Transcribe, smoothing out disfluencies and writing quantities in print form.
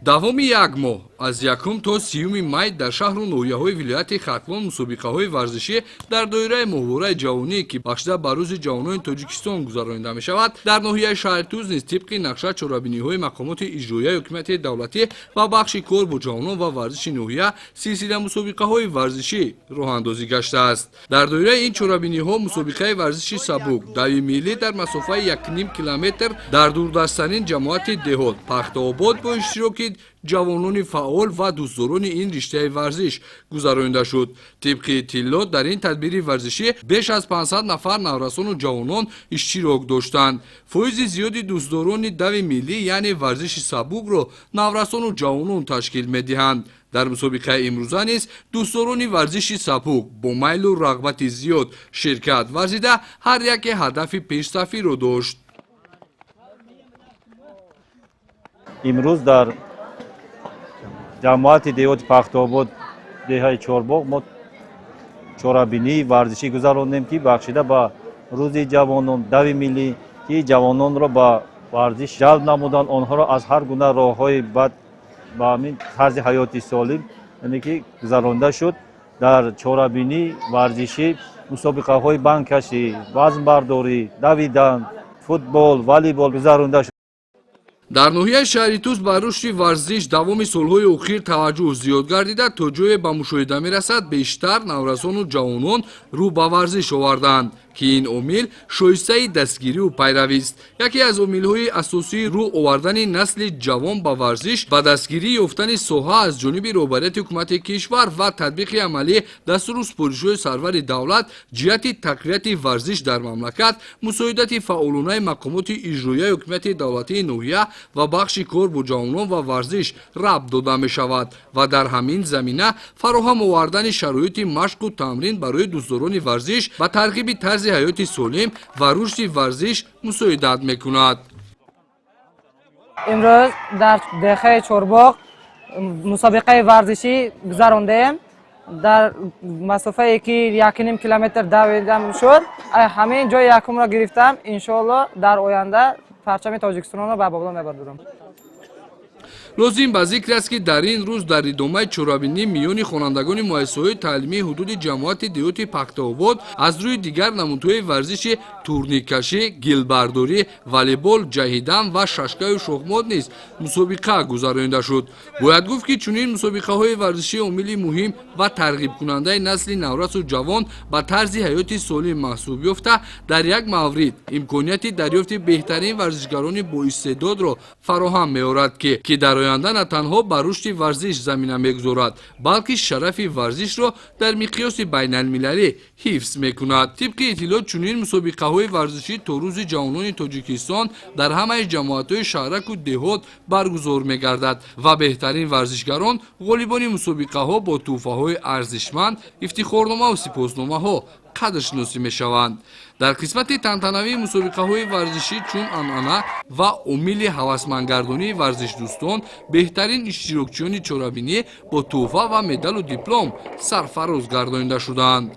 Давоми як моҳ аз 1 то 30 май дар шаҳру ноҳияҳои вилояти Хатлон мусобиқаҳои варзишӣ дар доираи моҳвораи ҷавонӣ, ки бахшида ба Рӯзи ҷавонони Тоҷикистон гузаронида мешавад, дар ноҳияи Шаҳритуз низ тибқи нақша чорабиниҳои мақомоти иҷроияи ҳукумати давлатӣ ва бахши кор бо ҷавонон ва варзиши ноҳия силсила мусобиқаҳои варзишӣ роҳандозӣ гаштааст. Дар доираи ин чорабиниҳо мусобиқаи варзиши сабук, дави миллӣ дар масофаи 1,5 километр дар дурдасттарин ҷамоати деҳот Пахтаобод бо иштироки ҷавонони фаъол ва дӯстдорони ин риштаи варзиш гузаронида шуд. Тибқи иттилоот, дар ин тадбири варзишӣ беш аз 500 нафар наврасону ҷавонон иштирок доштанд. Фоизи зиёди дӯстдорони дави миллӣ, яъне варзиши сабукро, наврасону ҷавонон ташкил медиҳанд. Дар мусобиқаи имрӯза низ дӯстдорони варзиши сабук бо майлу рағбати зиёд ширкат варзида, ҳар яке ҳадафи пешсафиро дошт. Имрӯз дар ҷамоати деҳоти Пахтобод, деҳаи Чорбоғ, мо чорабинии варзишӣ гузарондем, ки бахшида ба Рӯзи ҷавонон, дави миллӣ, ки ҷавононро ба варзиш ҷалб намуданд, онҳоро аз ҳар гуна роҳҳои бад ба ҳамин тарзи ҳаёти солим, яъне ки гузаронда шуд. Дар чорабинии варзишӣ мусобиқаҳои бандкашӣ, вазнбардорӣ, давидан, футбол, волейбол гузаронда шуд. Дар ноҳияи Шаҳритуз ба рушди варзиш давоми солҳои охир таваҷҷӯҳ зиёд гардида, то ҷое ба мушоҳида мерасад, бештар наврасону ҷавонон рӯ ба варзиш оварданд, ки ин омил шоистаи дастгирию пайравист. Яке аз омилҳои асосии рӯ овардани насли ҷавон ба варзиш ба дастгирӣ ёфтани соҳа аз ҷониби роҳбарияти ҳукумати кишвар ва татбиқи амалӣ дастуру супоришҳои сарвари давлат ҷиҳати тақвияти варзиш дар мамлакат, мусоидати фаъолонаи мақомоти иҷроияи ҳукумати давлатии ноҳия ва бахши кор бо ҷавонон ва варзиш рабт дода мешавад ва дар ҳамин замина фароҳам овардани шароити машқу тамрин барои дӯстдорони варзиш ба тарғиби тарзи ҳаёти солим ва рушди варзиш мусоидат мекунад. Имрӯз дар деҳаи Чорбоғ мусобиқаи варзишӣ гузарондем. Дар масофае ки 1,5 километр давидам шуд, ҳамин ҷои якумро гирифтам. Иншоалло, дар оянда парчами Тоҷикистонро ба боло мебардорам. Лозим ба зикр аст, ки дар ин рӯз дар идомаи чорабинӣ миёни хонандагони муассисаҳои таълимии ҳудуди ҷамоати деҳоти Пахтаобод аз рӯи дигар намудҳои варзиши турниккашӣ, гилбардорӣ, волейбол, ҷаҳидан ва шашкаю шохмот низ мусобиқа гузаронида шуд. Бояд гуфт, ки чунин мусобиқаҳои варзишӣ омили муҳим ва тарғибкунандаи насли наврасу ҷавон ба тарзи ҳаёти солим маҳсуб ёфта, дар як маврид имконияти дарёфти беҳтарин варзишгарони боистеъдодро фароҳам меорад, ки дар оянда на танҳо ба рушди варзиш замина мегузорад, балки шарафи варзишро дар миқёси байналмилалӣ ҳифз мекунад. Тибқи иттилоот, чунин мусобиқаҳои варзишӣ то Рӯзи ҷавонони Тоҷикистон дар ҳамаи ҷамоатҳои шаҳраку деҳот баргузор мегардад ва беҳтарин варзишгарон, ғолибони мусобиқаҳо бо тӯҳфаҳои арзишманд, ифтихорномаву сипосномаҳо қадршиносӣ мешаванд. Дар қисмати тантанавии мусобиқаҳои варзишӣ, чун анъана ва омили ҳавасмандгардонии варзишдӯстон, беҳтарин иштирокчиёни чорабинӣ бо тӯҳфа ва медалу диплом сарфароз гардонида шуданд.